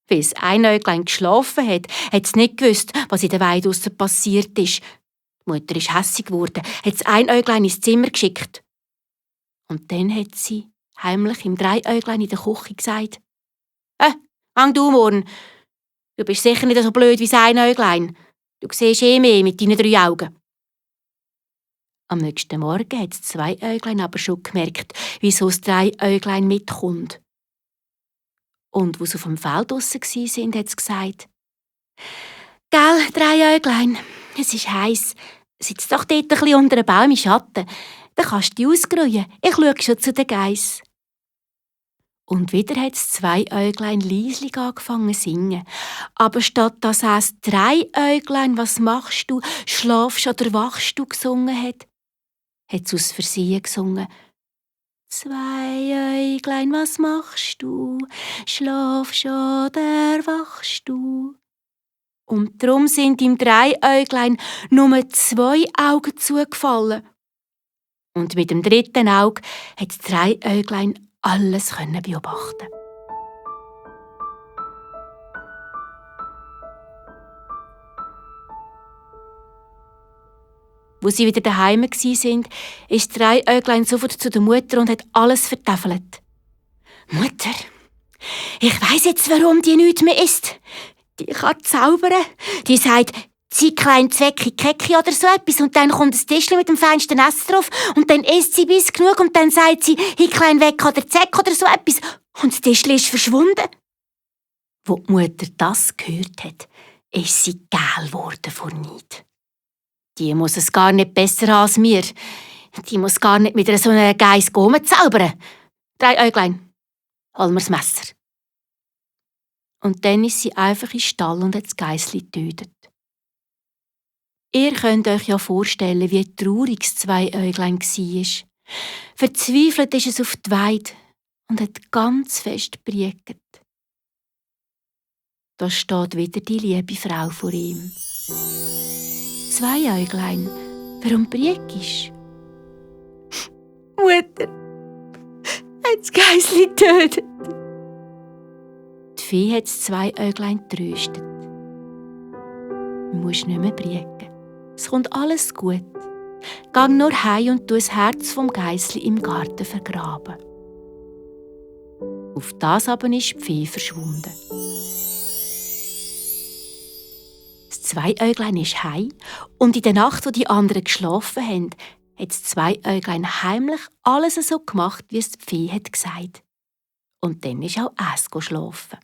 Weil das Einäuglein geschlafen hat, hat es nicht gewusst, was in der Weide draussen passiert ist. Die Mutter ist hässig geworden, hat das Einäuglein ins Zimmer geschickt. Und dann hat sie heimlich im Dreiäuglein in der Küche gesagt: «Hang du morgen. Du bist sicher nicht so blöd wie das Einäuglein. Du siehst mehr mit deinen 3 Augen.» Am nächsten Morgen hat das Zweiäuglein aber schon gemerkt, wieso das Dreiäuglein mitkommt. Und als sie auf dem Feld draussen waren, hat es gesagt: «Gell, Dreiäuglein, es ist heiß. Sitz doch dort ein bisschen unter einem Baum im Schatten. Dann kannst du dich ausruhen. Ich schaue schon zu den Geiss.» Und wieder hat das Zweiäuglein leislich angefangen zu singen. Aber statt dass auch das Dreiäuglein «Was machst du, schlafst oder wachst du» gesungen hat es aus Versehen gesungen: «Zweiäuglein, was machst du, schlafst oder wachst du?» Und darum sind im Dreiäuglein nur 2 Augen zugefallen. Und mit dem 3. Auge hat das Dreiäuglein alles beobachten. Wo sie wieder daheim waren, ist das Dreiäuglein sofort zu der Mutter und hat alles vertäfelt. «Mutter, ich weiss jetzt, warum die nichts mehr isst. Die kann zaubern. Die sagt ‹Zicklein, Zwecki, Kecki› oder so etwas und dann kommt ein Tischchen mit dem feinsten Essen drauf und dann isst sie bis genug und dann sagt sie ‹Hicklein weg oder Zeck› oder so etwas und das Tischchen ist verschwunden.» Wo die Mutter das gehört hat, ist sie gel geworden vor Neid. Die muss es gar nicht besser haben als wir. Die muss gar nicht mit so einer Geiss zaubern. «Dreiäuglein, hol mir das Messer.» Und dann ist sie einfach in den Stall und hat das Geissli getötet. Ihr könnt euch ja vorstellen, wie traurig das Zweiäuglein war. Verzweifelt ist es auf die Weide und hat ganz fest brieket. Da steht wieder die liebe Frau vor ihm. «Zweiäuglein, warum briekst?» «Mutter hat das Geissli getötet.» Die Fee hat das Zweiäuglein getröstet. «Du musst nicht mehr brieken. Es kommt alles gut. Geh nur heim und tu das Herz vom Geissli im Garten vergraben.» Auf das aber ist die Fee verschwunden. Das Zweiäuglein ist heim und in der Nacht, wo die anderen geschlafen haben, hat das Zweiäuglein heimlich alles so gemacht, wie es die Fee hat gesagt. Und dann ist auch es schlafen.